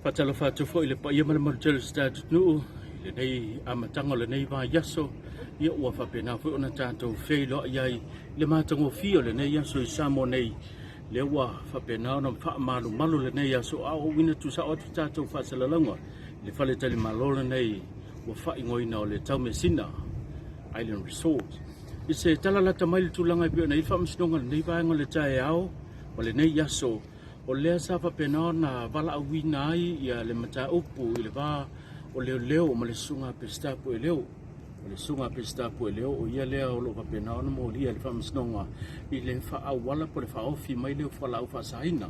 Faatalofa atu foi i le paia ma le mamalu tele o si tatou atunuu i lenei amataga o lenei vaiaso. Ia ua faapena foi ona tatou feiloai ai i le matagofie o lenei aso i Samoa nei. Lea ua faapena ona faamalumalu lenei aso a o uiina tuusao atu tatou faasalalauga i le faletalimalo lenei ua faaigoaina o le Taumeasina Island Resort. I se tala lata mai le tulaga e pei ona i ai le faamasinoga i lenei vaega o le taeao ma lenei aso, o lea sa faapena ona valaauina ai ia le mataupu i le va o leoleo ma le susuga a Peseta Pueleo. O le susuga a Peseta Pueleo o ia lea o lo o faapena ona molia i le faamasinoga i le faaauala po o le faaofi mai lea o fualaau faasaina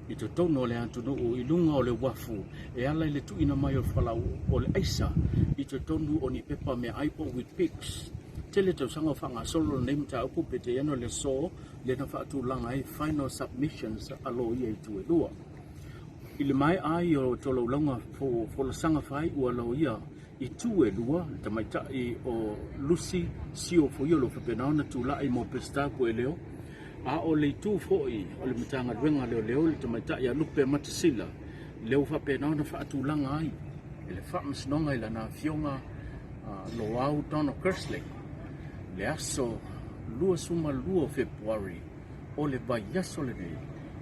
i totonu o le atunuu i luga o le uafu e ala i le tuuina mai o le fualaau o le aisa i totonu o ni pepa meaai po o Weet-Bix. Tele tausaga o faagasolo lenei mataupu peitai ane o le aso lea na faatulaga ai final submissions a loia i itu e lua. I le maea ai o tolaulauga folasaga faaiu a loia itu e lua, le tamaitai o Lucy Sio foi o lo o faapena ona tulai mo Peseta Pueleo, a o le itu foi o le Matagaluega a Leoleo, le tamaitai a Lupe Matasila, lea ua faapena ona faatulaga ai e le Faamasinoga i lana afioga Loau Donald Kerslake le aso 22 o Fepuari o le vaiaso lenei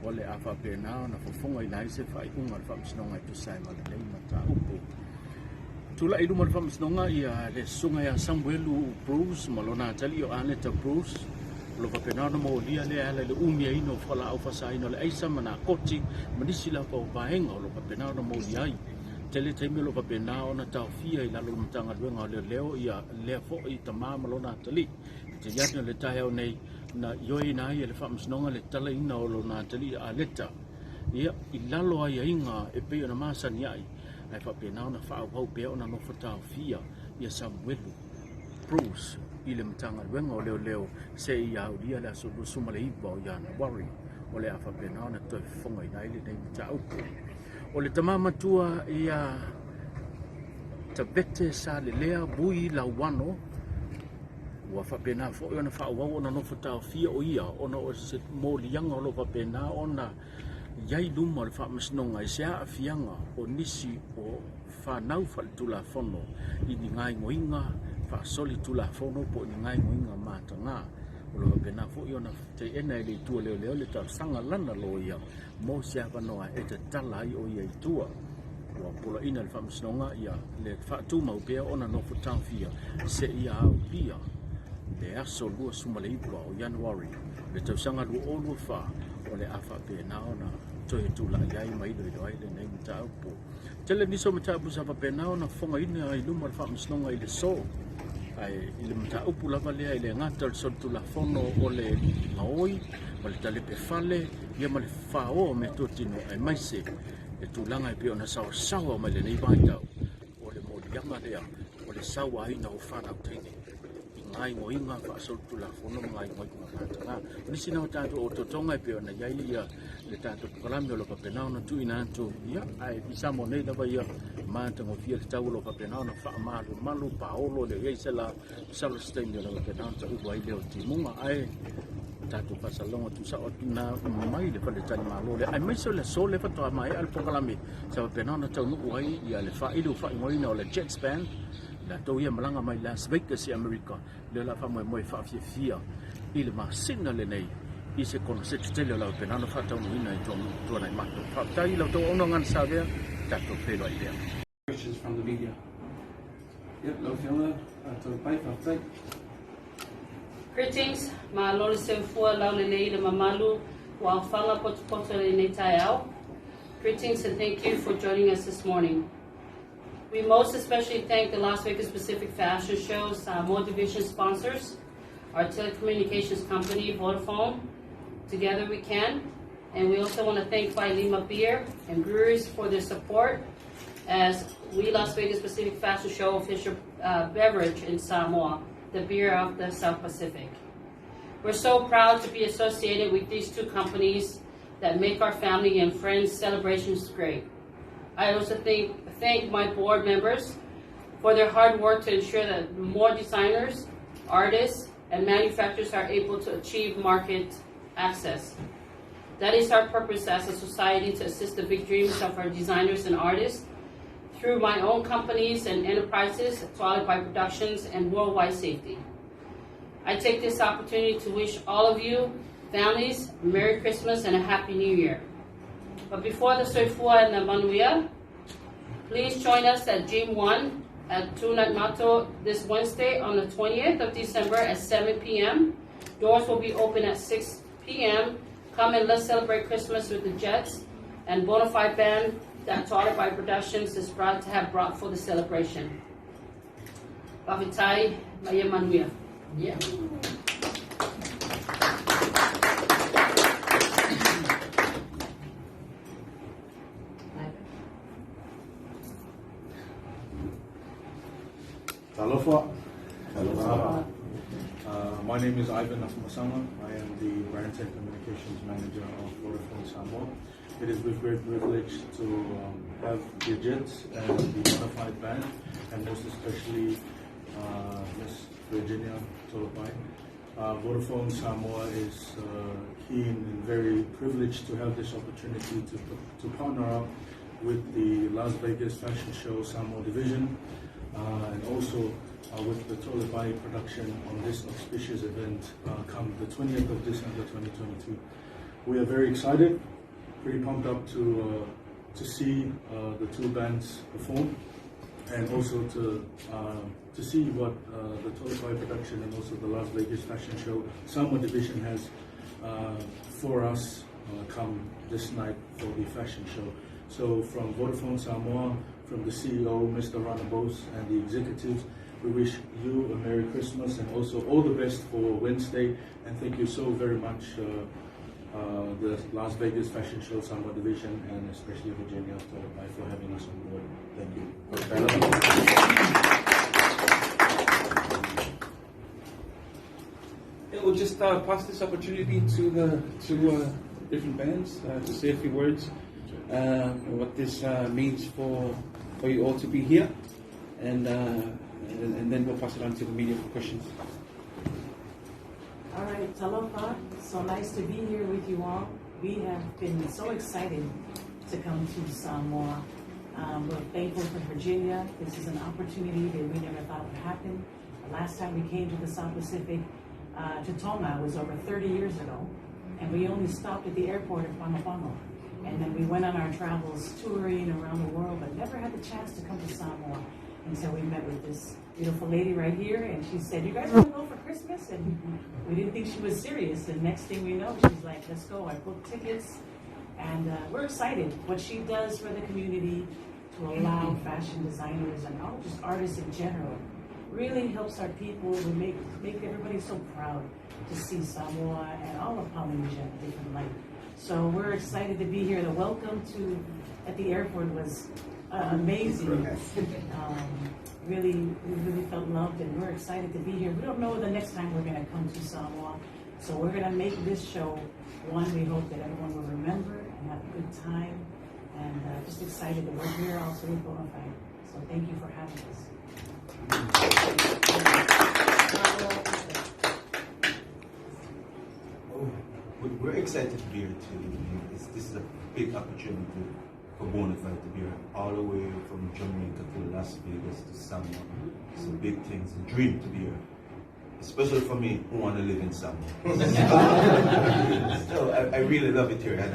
o le a faapena ona fofogaina ai se faaiuga a le Faamasinoga e tusa ai ma lenei mataupu. Tulai i luma o le Faamasinoga ia le susuga ia Samuelu Bruce ma lona atalii o Aneta Bruce o lo o faapena ona molia lea e ala i le umiaina o fualaau faasaina o le aisa ma nakoti ma nisi lava o vaega o lo o faapena ona molia ai. Tele taimi o lo o faapena ona taofia i lalo o le Matagaluega o Leoleo ia lea foi tama ma lona atalii. Peitai ane o le taeao nei na ioeina ai e le Faamasinoga le talaina o lona atalii a Aleta ia i lalo o aiaiga e pei ona masani ai, ae faapena ona faaauau pea ona nofo taofia ia Samuelu Bruce i le Matagaluega o Leoleo seia aulia le aso 29 o Ianuari o le a faapena ona toe fofogaina ai lenei mataupu. O le tama matua ia Tavete Salelea Vui Lauano ua faapena foi ona faaauau ona nofo taofia o ia ona o se moliaga o lo o faapena ona i ai luma o le faamasinoga i se aafiaga o nisi o fanau faaletulafono i ni gaoioiga faasolitulafono po o ni gaoioiga mataga. O lo o faapena foi ona teena e le itu a leoleo le talosaga lana loia mo se avanoa e tatala ai o ia i tua. Ua poloaiina e le Faamasinoga ia le faatumau pea ona nofo taofia seia aulia le aso 29 o Ianuari le tausaga 2024 o le a faapena ona toe tulai ai ma iloilo ai lenei mataupu. Tele nisi o mataupu sa faapena ona fofogaina i luma o le Faamasinoga i le aso, ae i le mataupu lava lea e le gata o le solitulafono o le gaoi ma le talepe fale ia ma le faoa o meatotino aemaise le tulaga e pei ona saosaoa mai lenei vaitau o le moliaga lea o le sauaina o fanau teine i gaoioiga faasolitulafono ma gaoioiga mataga. O nisi na o tatou otootoga e pei ona i ai ia le tatou polokalame o lo o faapena ona tuuina atu, ia, ae i Samoa nei lava ia matagofie le tau o lo o faapena ona faamalumalu paolo le i ai se la masalo se taimi o lo o faapena ona taulu ai lea o timuga ae tatou faasalaloga tuusao atu na mai le faletalimalo lea aemaise o le aso lea faatoa maea le polokalame sa faapena ona taunuu ai ia le faaili ua faaigoaina o le Jets Band latou ia malaga mai Las Vegas i Amerika lea o le a faamoemoe faafiafia i le masina lenei i se konoseti tele o le a faapena ona faataunuuina i Tuanaimato. Faafetai i la outou auaunaga na savea, tatou feiloai pea. Questions from the media. Yep, lau Afioga, Toalepai, faafetai. Greetings, malo le soifua laulelei le mamalu ua aofaga potopoto i lenei taeao. Greetings and thank you for joining us this morning. We most especially thank the Las Vegas Pacific Fashion Show Samoa Division sponsors, our telecommunications company, Vodafone, Together We Can, and we also want to thank Vailima Beer and Breweries for their support as we Las Vegas Pacific Fashion Show official beverage in Samoa, the beer of the South Pacific. We're so proud to be associated with these two companies that make our family and friends celebrations great. I also thank my board members for their hard work to ensure that more designers, artists, and manufacturers are able to achieve market access. That is our purpose as a society, to assist the big dreams of our designers and artists through my own companies and enterprises, Toalepai Productions and Worldwide Safety. I take this opportunity to wish all of you, families, Merry Christmas and a Happy New Year. But before the Soifua and the Manuia, please join us at Gym 1 at Tuanaimato this Wednesday on the 20th of December at 7 p.m. Doors will be open at 6 p.m. Come and let's celebrate Christmas with the Jets and Bonafide Band that Toalepai Productions is proud to have brought for the celebration. Fa'afetai ma ia manuia. Yeah. Talofa. Talofa. My name is Ivan Afamasaga. I am the Brand and Communications Manager of Vodafone Samoa. It is with great privilege to have the Jets and the Bonafide Band, and most especially Miss Virginia Toalepai. Vodafone Samoa is keen and very privileged to have this opportunity to partner up with the Las Vegas Fashion Show Samoa Division, and also with the Toalepai production on this auspicious event come the 20th of December 2022. We are very excited, pretty pumped up to see the two bands perform, and also to see what the Toalepai production and also the Las Vegas Fashion Show Samoa Division has for us come this night for the fashion show. So from Vodafone Samoa, from the CEO, Mr. Rana Bose, and the executives, we wish you a Merry Christmas and also all the best for Wednesday. And thank you so very much, the Las Vegas Fashion Show Samoa Division, and especially Virginia Toalepai for having us on board. Thank you. Yeah, we'll just pass this opportunity to the two different bands to say a few words, what this means for you all to be here, and then we'll pass it on to the media for questions. All right, talofa. So nice to be here with you all. We have been so excited to come to Samoa. We're thankful for Virginia. This is an opportunity that we never thought would happen. The last time we came to the South Pacific, to Tonga, was over 30 years ago, and we only stopped at the airport at Pago Pago. And then we went on our travels touring around the world, but never had the chance to come to Samoa until we met with this beautiful lady right here, and she said, "You guys want to go for Christmas?" And we didn't think she was serious, and next thing we know, she's like, "Let's go." I booked tickets, and we're excited. What she does for the community to allow fashion designers and all just artists in general really helps our people. We make everybody so proud to see Samoa and all of Polynesia in a different light. So we're excited to be here. The welcome to at the airport was amazing. Really, we really felt loved, and we're excited to be here. We don't know the next time we're going to come to Samoa, so we're going to make this show one we hope that everyone will remember and have a good time, and just excited that we're here also with Bonafide. So thank you for having us. Oh, we're excited to be here too. This is a big opportunity for Bonafide to be here, all the way from Jamaica to Las Vegas to Samoa. It's a big thing. It's a dream to be here, especially for me who want to live in Samoa. So I really love it here, and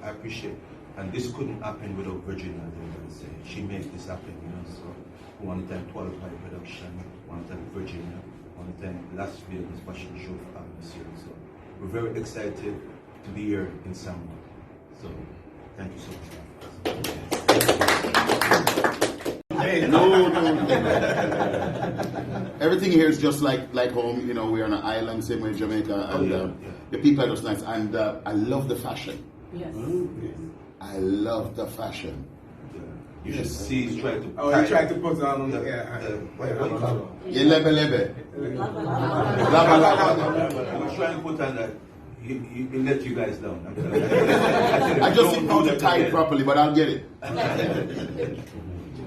I appreciate it. And this couldn't happen without Virginia, I would say. She made this happen, you know. So we want to thank Toalepai Production, we want to thank Virginia, we want to thank Las Vegas Fashion Show for having us here. So we're very excited to be here in Samoa. So thank you so much. Hey, no. Everything here is just like home. You know, we're on an island, same way in Jamaica, and the people are just nice. And I love the fashion. Yes. I love the fashion. Yeah. You should see he's trying to. Oh, he tried to put on. What you call it? Yeah, lebe lebe. Lava, Lava lava. He was trying to put on that. He let you guys down. I just didn't know to tie it properly, but I'll get it.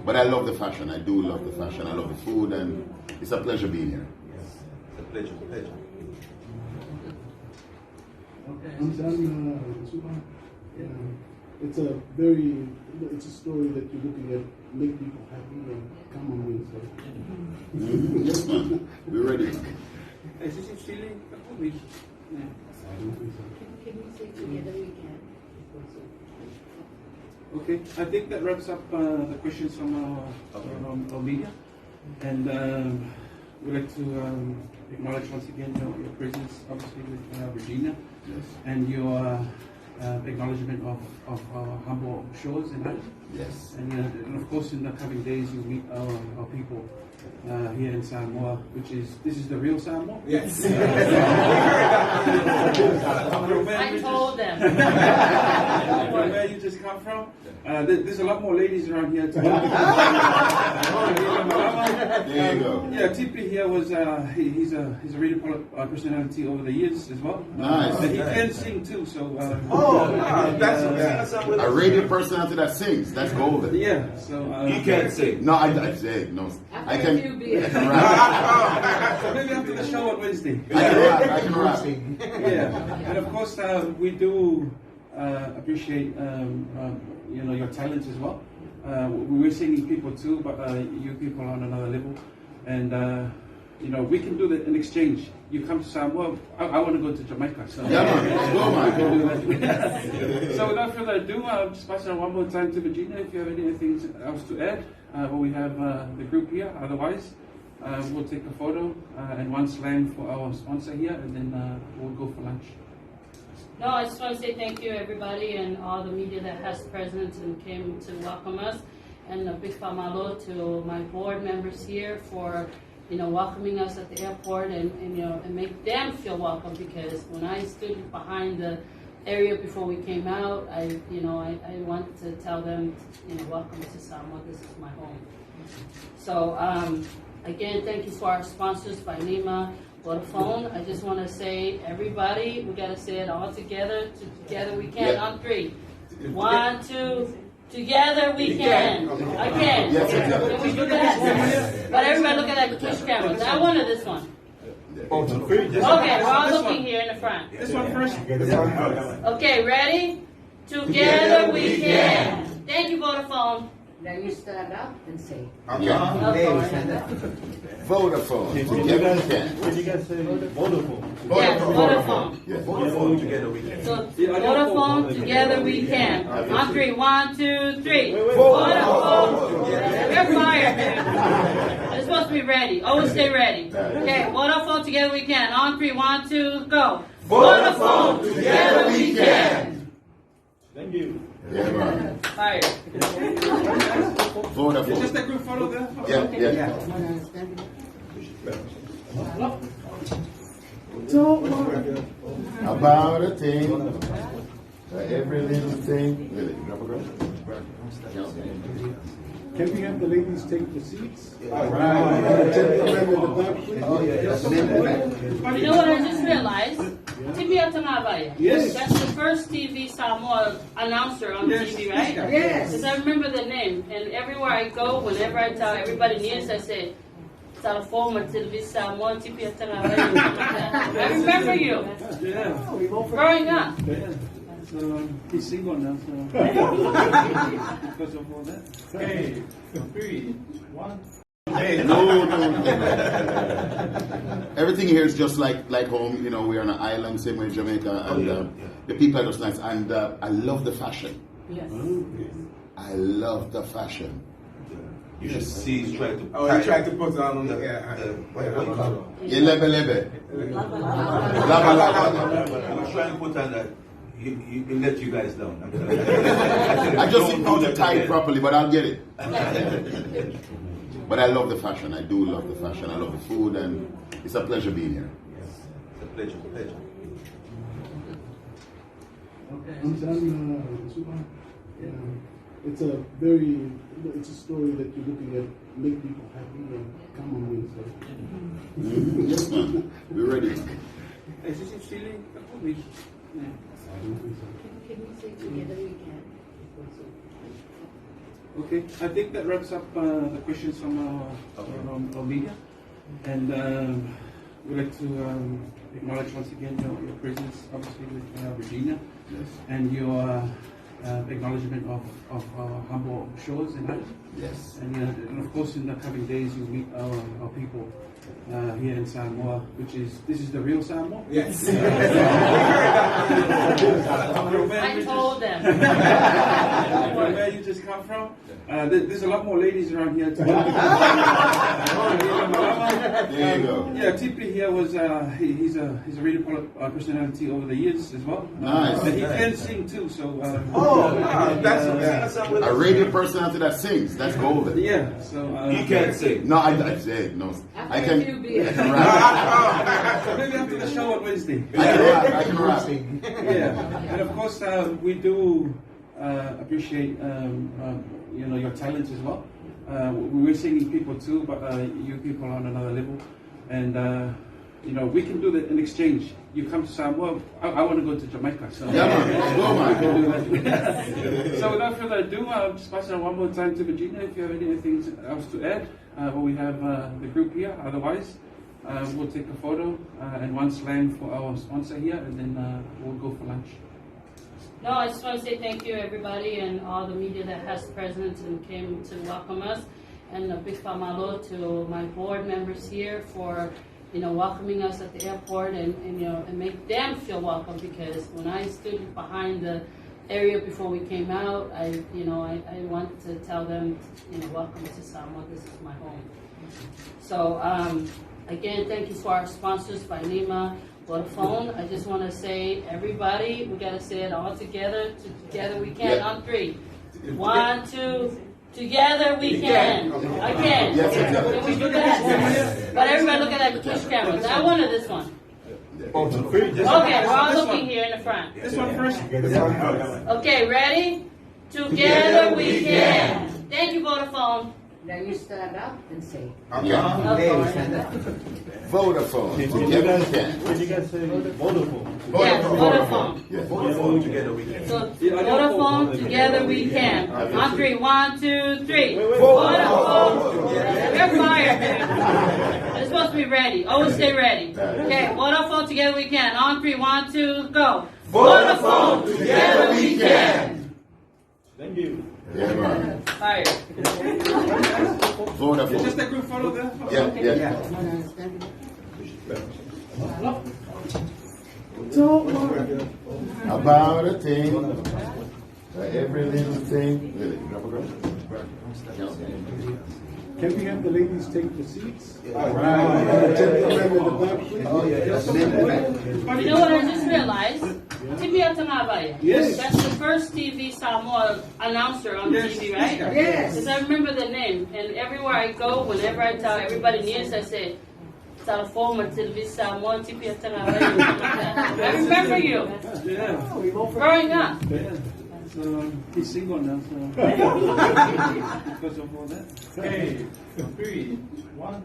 But I love the fashion. I do love the fashion. I love the food, and it's a pleasure being here. Yes, it's a pleasure. Pleasure. Okay. I'm done, Suba. Yeah. It's a very, it's a story that you're looking at, make people happy and come on Wednesday. Mhm. Yes, man. We're ready. Is this feeling? Yeah. I don't think so. Can we say together we can? Okay, I think that wraps up the questions from our media. And we'd like to acknowledge once again your presence, obviously, with Virginia. Yes. And your acknowledgement of our humble shores and island. Yes. And of course, in the coming days, you'll meet our people here in Samoa, which is, this is the real Samoa? Yes. I told them. From where you just come from. There's a lot more ladies around here too. There you go. Yeah, Tipi here was he's a radio personality over the years as well. Nice. And he can sing too. So. That's A radio personality that sings. That's golden. Yeah. So. He can't sing. No, I say no. I After can. a few beers. I can rap. So maybe after the show on Wednesday. I can rap. Yeah, and of course we do appreciate your talents as well. We're singing people too, but you people are on another level, and we can do that in exchange. You come to Samoa, I want to go to Jamaica. So Yeah, man. Let's go, man. We can do that. So without further ado, I'll just pass it on one more time to Virginia if you have anything else to add. Well, we have the group here. Otherwise, we'll take a photo and one slam for our sponsor here, and then we'll go for lunch. No, I just want to say thank you, everybody, and all the media that has present and came to welcome us, and a big famalo to my board members here for, welcoming us at the airport and make them feel welcome, because when I stood behind the area before we came out, I want to tell them, welcome to Samoa, this is my home. So again, thank you for our sponsors, Vailima, Vodafone. I just want to say, everybody, we got to say it all together. Together we can. Yeah. On three. 1, 2, together we can. Again. Yes, exactly. Can we do that? But everybody look at that push camera. That one or this one? Okay, we're all looking here in the front. This one first. Okay, ready? Together we can. Thank you, Vodafone. Now you stand up and say. Yeah. Okay. Vodafone. Together we can. Can you guys say Vodafone? Yes, Vodafone. Yes. Vodafone together we can. So Vodafone, together we can. On three, 1, 2, 3. Vodafone. We're fired, dude. It's supposed to be ready. Always stay ready. Okay, Vodafone, together we can. On three, 1, 2, go. Vodafone, together we can. Thank you. Yeah, man. Fired. Vodafone. Just a group photo there. Yeah, yeah. Don't worry about a thing. Every little thing. Really, drop a girl? Can we have the ladies take the seats? All And the gentlemen in the back, please. Oh, yeah. You know what I just realized? Tipi Autagavaia. Yes. That's the first TV Samoa announcer on Yes, TV, right? Yes. Because I remember the name, and everywhere I go, whenever I tell everybody news, I say, Salafoma TV Samoa Tipi Autagavaia. I remember you Yeah. growing up. Yeah. So he's single now, so because of all that. Okay, 3, 1. No. Everything here is just like home. We are on an island, same way in Jamaica, and the people are just nice. And I love the fashion. Yes. I love the fashion. You should see he's trying to. Oh, he tried to put on the, what you call it? Yeah, lebe lebe. Lava lava. He was trying to put on that. He let you guys down. I just didn't know to tie it properly, but I'll get it. But I love the fashion. I do love the fashion. I love the food, and it's a pleasure being here. Yes. It's a pleasure. Pleasure. I'm done, Suba. Yeah. It's a very, it's a story that you're looking at, make people happy and come on Wednesday. Mhm. Yes, man. We're ready. Is this feeling? Yeah. I don't think so. Can we say together we can? Okay, I think that wraps up the questions from our media. And We'd like to acknowledge once again your presence, obviously, with Virginia. Yes. And your acknowledgement of our humble shores and island. Yes. And of course, in the coming days, you'll meet our people here in Samoa, which is, this is the real Samoa. Yes. I told them. From where you just come from. There's a lot more ladies around here today. There you go. Yeah, Tipi here was he's a radio personality over the years as well. Nice. And he can sing too. So. That's A radio personality that sings. That's golden. Yeah. So he can't sing. No, I say no. After I a can. few beers. I can rap. So maybe after the show on Wednesday. I can rap. Yeah, and of course we do appreciate your talents as well. We're singing people too, but you people are on another level, and we can do that in exchange. You come to Samoa, I want to go to Jamaica. So Yeah, man. Go, man. We can do that. So without further ado, I'll just pass it on one more time to Virginia if you have anything else to add. Well, we have the group here. Otherwise, we'll take a photo and one slang for our sponsor here, and then we'll go for lunch. No, I just want to say thank you, everybody, and all the media that has present and came to welcome us, and a big famalo to my board members here for, welcoming us at the airport and and make them feel welcome, because when I stood behind the area before we came out, I want to tell them, welcome to Samoa, this is my home. So again, thank you for our sponsors, Vailima, Vodafone. I just want to say, everybody, we got to say it all together. Together we can. Yeah. On three. 1, 2, together we can. Again. Yes, exactly. Can we do that? But everybody look at that push camera. That one or this one? Okay, we're all looking here in the front. This one first. Okay, ready? Together we can. Thank you, Vodafone. Now you stand up and say. Yeah. Okay. Vodafone. Together we can. Did you guys say Vodafone? Yes, Vodafone. Yes. Vodafone together we can. So Vodafone, together we can. On three, 1, 2, 3. Vodafone. You're fired, dude. It's supposed to be ready. Always stay ready. Okay, Vodafone, together we can. On three, 1, 2, go. Vodafone, together we can. Thank you. Yeah, man. Fired. Vodafone. Just a group photo there. Yeah, yeah. Don't worry about a thing. Every little thing. Really, drop a girl? Can we have the ladies take the seats? All right. And the gentlemen in the back, please. Oh, yeah. You know what I just realized? Tipi Atanabaya. Yes. That's the first TV Samoa announcer on Yes, TV, right? Yes. Because I remember the name. And everywhere I go, whenever I tell everybody news, I say, Salafoma TV Samoa Tipi Atanabaya. I remember you. Yeah. Growing up. Yeah. So he's single now, so because of all that. Okay, 3, 1.